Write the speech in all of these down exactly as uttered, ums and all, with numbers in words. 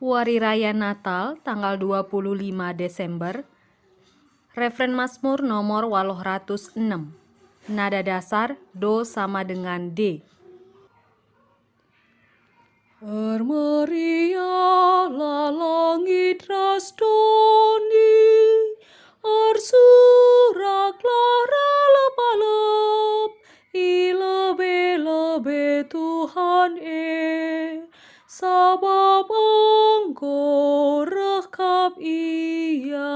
Wari Raya Natal, tanggal dua puluh lima Desember, Refren Mazmur nomor waluh ratus enem, nada dasar do sama dengan D. Ermeriahlah langit ras doni, ersuraklah ralep-alep i lebe-lebe Tuhan e, sabap enggo reh kap Ia.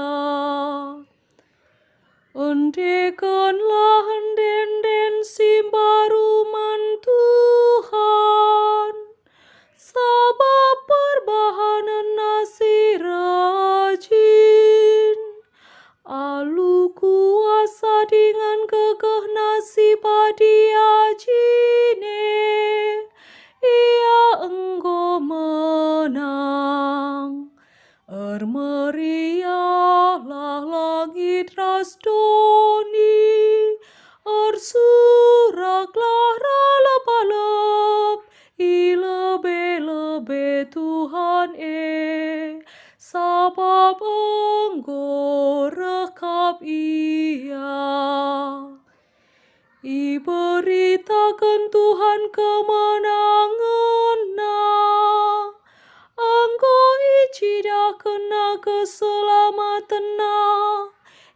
Endekenlah ende-enden si mbaru man Tuhan, sabap perbahanenNa si rajin. Alu kuasa dingen gegehNa si padi ajine, Ia enggo menang. Ermeriahlah langit ras doni, ersuraklah ralep-alep i lebe-lebe Tuhan e, sabap enggo reh kap Ia. Iberitaken Tuhan kemenangenNa, enggo icidahkenNa keselamatenNa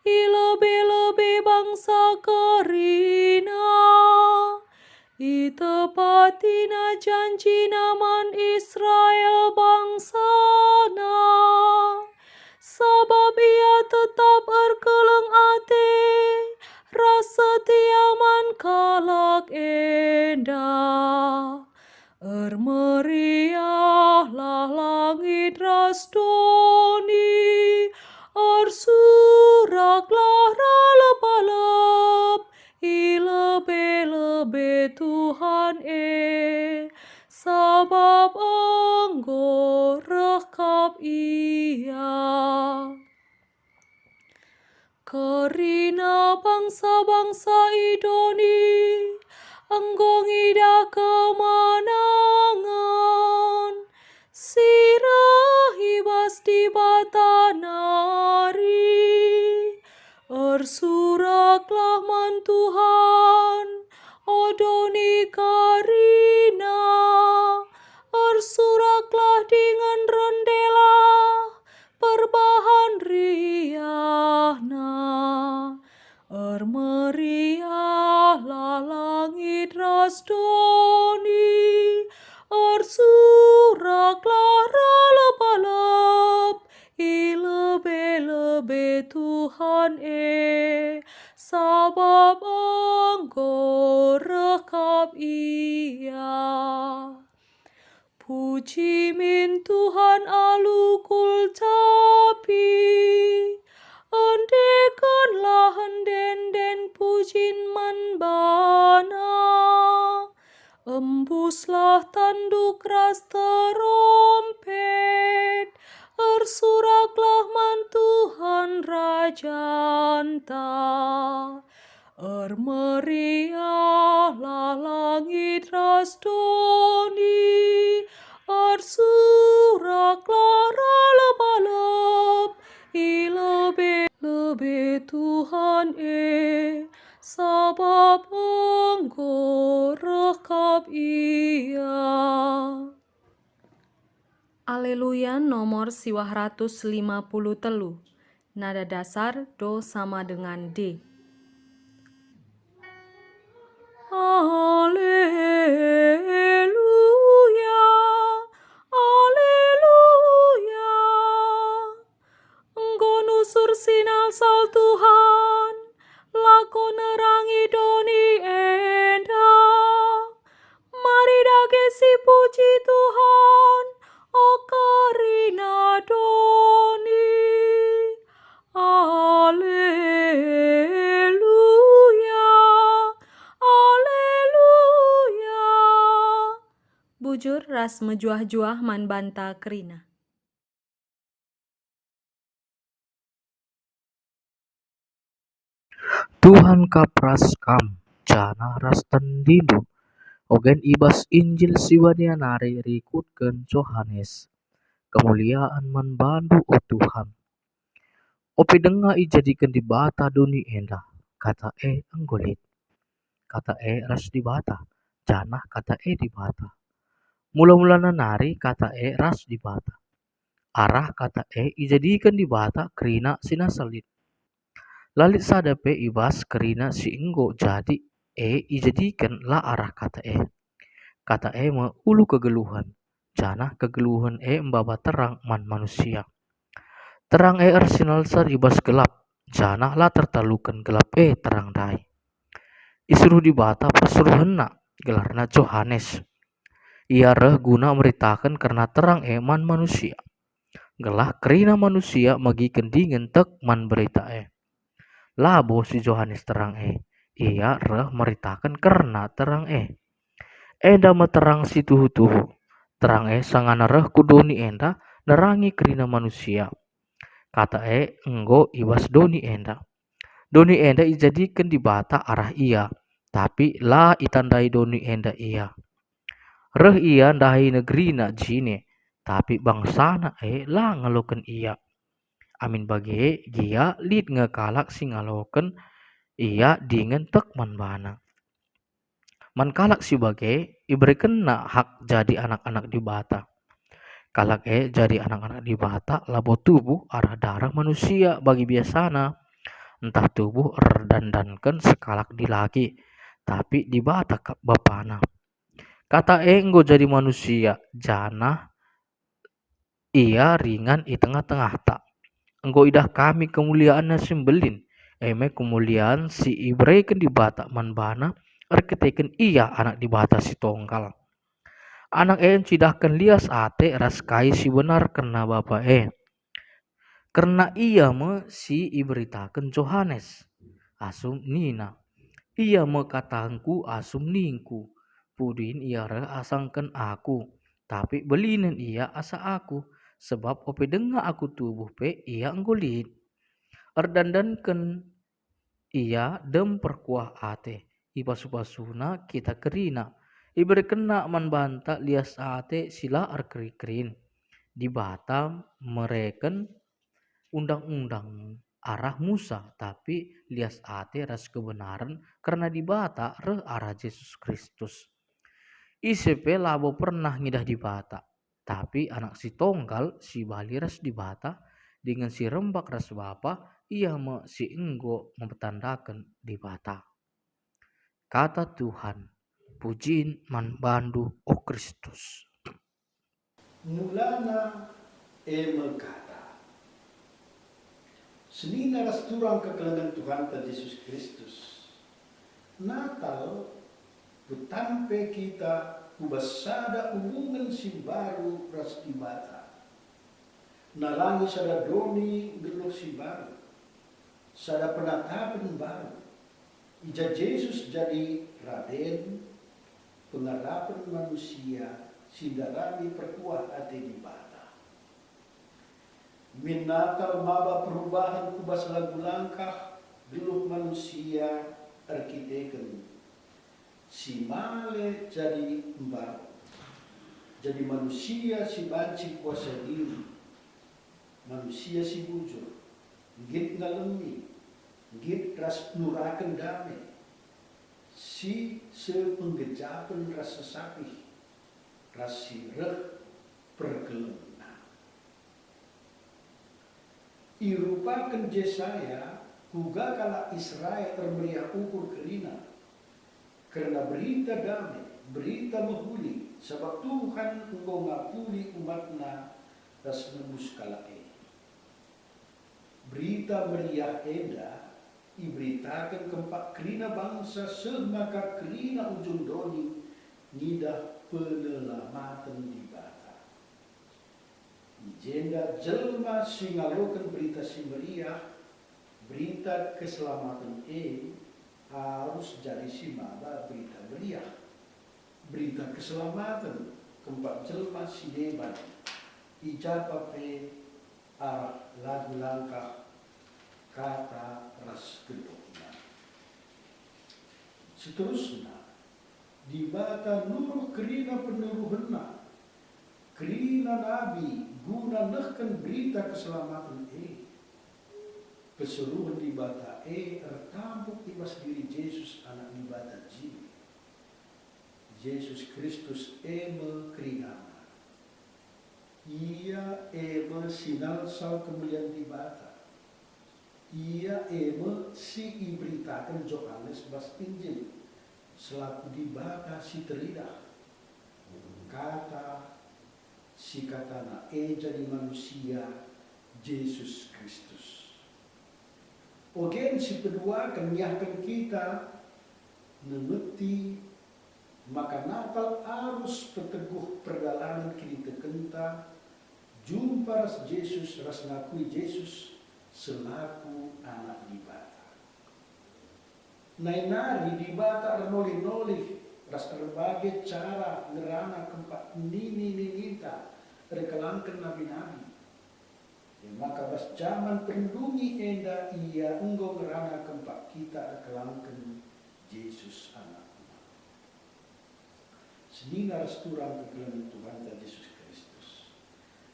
i lebe-lebe bangsa kerina. ItepatiNa janjiNa man Israel bangsaNa, sabap Ia tetap erkeleng ate ras setia man kalak enda. Ermeriahlah langit ras doni, ersuraklah ralep-alep i lebe-lebe Tuhan e, sabap enggo reh kap Ia. Kerina bangsa-bangsa i doni enggo ngidah kemenangen si reh i bas Dibata nari. Ersuraklah man Tuhan, o doni kerina, ersuraklah dingen rendelah perbahan riahna. Ermeriahlah langit ras doni, ersuraklah ralep-alep i lebe-lebe Tuhan e, sabap enggo reh kap Ia. Puji min Tuhan alu kulcapi, endekenlah ende-enden pujin man baNa. Embuslah tanduk ras terompet, ersuraklah man Tuhan Rajanta. Ermeriahlah langit ras doni, ersuraklah ralep-alep i lebe-lebe Tuhan e, sabap enggo reh kap Ia. Aleluya nomor siwah ratus lima puluh telu. Nada dasar do sama dengan D. Aleluya, aleluya. Enggo nusur sinalsal Tuhan, lako nerangi doni enda. Mari dage sipuji Tuhan, o kerina doni. Aleluya, aleluya. Bujur ras mejuah-juah man banta kerina. Tuhan kap ras kam, janah ras tendindu. Ogen i bas Injil si badia nari rikutken Johanes. kemuliaan man bandu, o Tuhan. Ope denga ijadiken Dibata doni enda, Kata e enggo lit. Kata e ras Dibata, janah Kata e Dibata. Mula-mulana nari Kata e ras Dibata. Arah Kata e ijadiken Dibata kerina si nasa lit. La lit sada pe i bas kerina si enggo jadi e ijadiken la arah Kata e. Kata e me ulu kegeluhen, janah kegeluhen e maba terang man manusia. Terang e ersinalsal i bas gelap, janah la tertaluken gelap e terang ndai. Isuruh Dibata persuruhenNa, gelarna Johanes. Ia reh guna meritaken kerna terang e man manusia, gelah kerina manusia megiken dingen tek man berita e. Labo si Johanes terang e, ia reh meritaken kerna terang e. Enda me terang si tuhu-tuhu. Terang e sangana reh ku doni enda nerangi kerina manusia. Kata e enggo i bas doni enda. Doni enda ijadiken Dibata arah Ia, tapi la itandai doni enda Ia. Reh Ia ndahi negerina jine, tapi bangsaNa e la ngaloken Ia. Amin bage gia lit nge kalak si ngaloken Ia dingen tek man baNa. Man kalak si bage iberekenNa hak jadi anak-anak Dibata. Kalak e jadi anak-anak Dibata labo tubuh arah dareh manusia bagi biasana, ntah tubuh erdandanken sekalak dilaki, tapi Dibata kap Bapana. Kata e enggo jadi manusia, janah Ia ringan i tengah-tengahta. Enggo idah kami kemulianNa si mbelin, e me kemulian si ibereken Dibata man baNa erkiteken Ia Anak Dibata si Tonggal. Anak e ncidahken lias ate ras kai si benar kerna Bapa e. Kerna Ia me si iberitaken Johanes, asum nina, "Ia me katangKu asum ningKu, 'Pudin Ia reh asangken Aku, tapi belinen Ia asa Aku, sebab ope denga Aku tubuh pe Ia enggo lit.'" Erdandanken Ia dem perkuah ate, ipasu-pasuNa kita kerina, iberekenNa man banta lias ate si la erkeri-kerin. Dibata mereken undang-undang arah Musa, tapi lias ate ras kebenaren kerna Dibata reh arah Jesus Kristus. Ise pe labo pernah ngidah Dibata, tapi Anak si Tonggal si bali ras Dibata, dingen si rembak ras Bapa, Ia me si enggo mpetandaken Dibata. Kata Tuhan, pujin man bandu, o Kristus. Mulana e me Kata. Senina ras turang kekelengen Tuhanta Jesus Kristus, Natal petampe kita ku bas sada hubungen si mbaru ras Dibata. Nalangi sada doni nggeluh si mbaru, sada penatapen mbaru. I ja Jesus jadi raden, pengarapen manusia si ndarami perkuah ate Dibata. Min Natal maba perubahen ku bas lagu langkah geluh manusia erkiteken si male jadi mbaru, jadi manusia si banci kuasai diri, manusia si bujur, nggit ngalemi, nggit ras nuraken dame, si sepenggejapen ras sesapih, ras si reh perkelengenna. Irupaken Jesaya kuga kalak Israel ermeriah ukur kerina kerna berita dame, berita mehuli, sabap Tuhan enggo ngapuli umatNa ras nebus kalak e. Berita Meriah enda iberitaken kempak kerina bangsa seh maka kerina ujung doni ngidah penelamaten Dibata. I jenda jelma si ngaloken Berita Si Meriah, berita keselamaten e arus jadi si maba Berita Meriah. Berita keselamaten kempak jelma si deban, i ja pe arah lagu langkah, kata ras geluhna. Seterusna, Dibata nuruh kerina penuruhenNa, kerina nabi guna nehken Berita Keselamaten e. Persuruhen Dibata e ertampuk i bas diri Jesus, Anak Dibata jine. Jesus Kristus e me kerinana. Ia e me si nalsal kemulian Dibata. Ia e me si iberitaken Johanes bas Injil selaku Dibata si teridah. Kata si katana e jadi manusia, Jesus Kristus. Ogen si peduaken niahken kita nengeti maka Natal arus peteguh perdalanen kinitekenta jumpa ras Jesus ras ngakui Jesus selaku Anak Dibata. Nai nari Dibata ernolih-nolih ras erbage cara ngerana kempak nini-nininta erkelangken nabi-nabi. E maka bas jaman perndungi enda Ia enggo ngerana kempak kita erkelangken Jesus AnakNa. Senina ras turang kekelengen Tuhanta Jesus Kristus.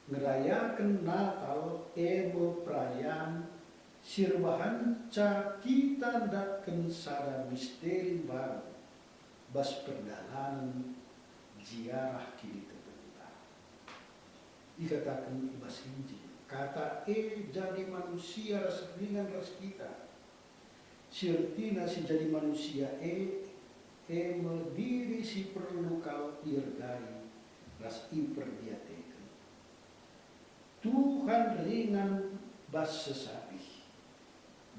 Ngerayaken Natal e me perayaan si erbahanca kita ndatken sada misteri mbaru bas perdalanen ziarah kinitepenta. Ikataken i bas Injil, Kata e jadi manusia ras ringan ras kita. Si ertina si jadi manusia e, e me diri si perlu kal iergai ras iperdiateken. Tuhan ringan bas sesapih,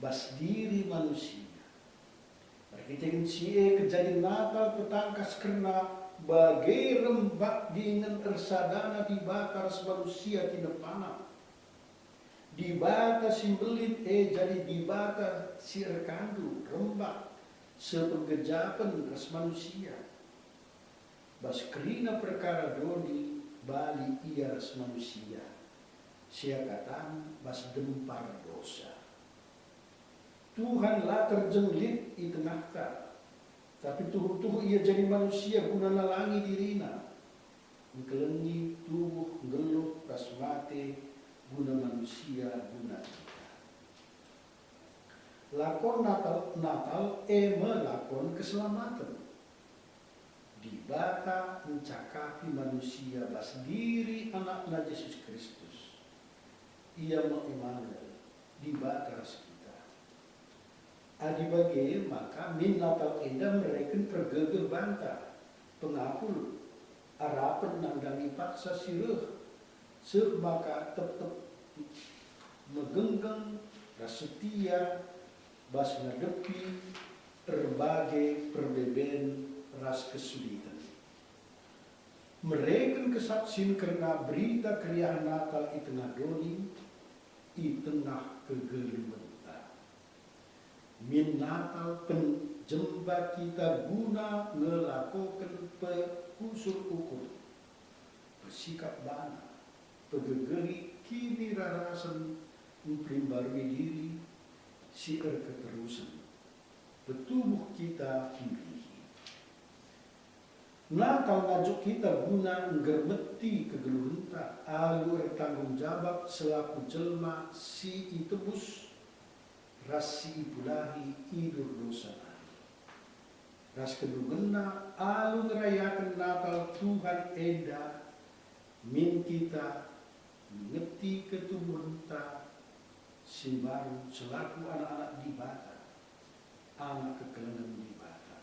bas diri manusia. Erkiteken si e, kejadin Natal petangkas kerna bage rembak dingen ersadana Dibata ras manusia kinepana. Dibata si mbelin e jadi Dibata si erkandu, rembak, sepenggejapen ras manusia. Bas kerina perkara doni bali Ia ras manusia, seakatan bas dempar dosa. Tuhan la terjeng lit i tengahta, tapi tuhu-tuhu Ia jadi manusia guna nalangi diriNa, engkelengi tubuh, nggeluh ras mate guna manusia, guna kita. Lakon Natal, Natal e me lakon keselamaten. Dibata encakapi manusia bas diri AnakNa Jesus Kristus. Ia me Emanuel, Dibata ras kita. Adi bage maka min Natal enda mereken pergegeh banta, pengapul, arapen nandangi paksa si reh, seh maka tep-tep megenggeng ras setia bas ngadepi erbage perbeben ras kesuliten. Mereken kesaksin kerna berita keriahen Natal i tengah doni, i tengah kegeluhenta. Min Natal penjemba kita guna ngelakoken pekusur ukur, pesikap bana, pegegehi kinirarasen, mperimbarui diri si erketerusen, petubuh kita mbihi. Natal ngajuk kita guna nggermeti kegeluhenta alu ertanggung jabap selaku jelma si itebus ras si ipulahi i bas dosa nari. Ras kedungenna alu ngerayaken Natal Tuhan enda, min kita mengeti ketubuhenta si mbaru selaku anak-anak Dibata, anak kekelengen Dibata.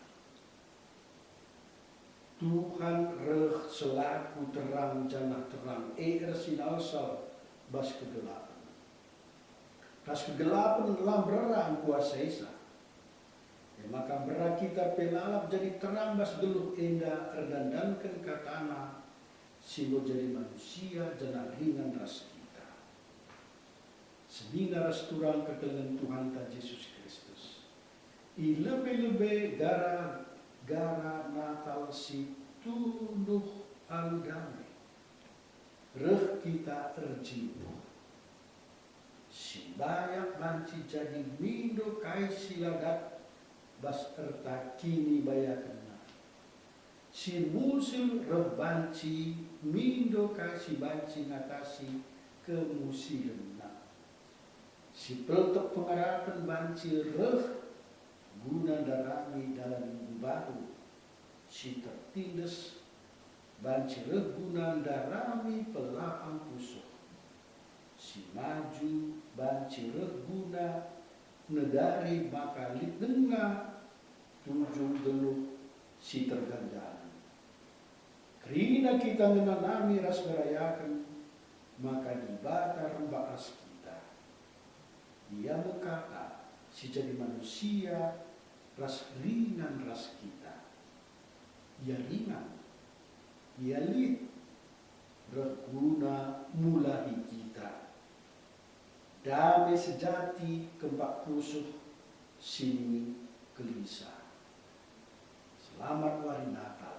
Tuhan reh selaku terang, janah terang e ersinalsal bas kegelapen. Ras kegelapen la mbera ngkuasaisa. E maka mbera kita pe lalap jadi terang bas geluh enda erdandanken kataNa si enggo jadi manusia janah ringan ras kita. Senina ras turang kekelengen Tuhanta Jesus Kristus. I lebe-lebe gara-gara Natal si tunduh alu dame, reh kita erjimpuh. Sibayak banci jadi mindo kai si la dat bas erta kinibayakenna. Si musil reh banci mindo ka si banci ngatasi kemusilenna. Si peltek pengarapen banci reh guna ndarami dalan minggu mbaru. Si tertindas banci reh guna ndarami pelapang pusuh. Si maju banci reh guna nedari maka lit denga tujung geluh si terganjang. Kerina kita ngenanami ras ngerayaken maka Dibata rembak ras kita. Ia me kata si jadi manusia ras ringan ras kita. Ia ringan, ia lit, reh guna mulahi kita. Dame sejati kempak pusuh si kelisa. Selamat Wari Natal.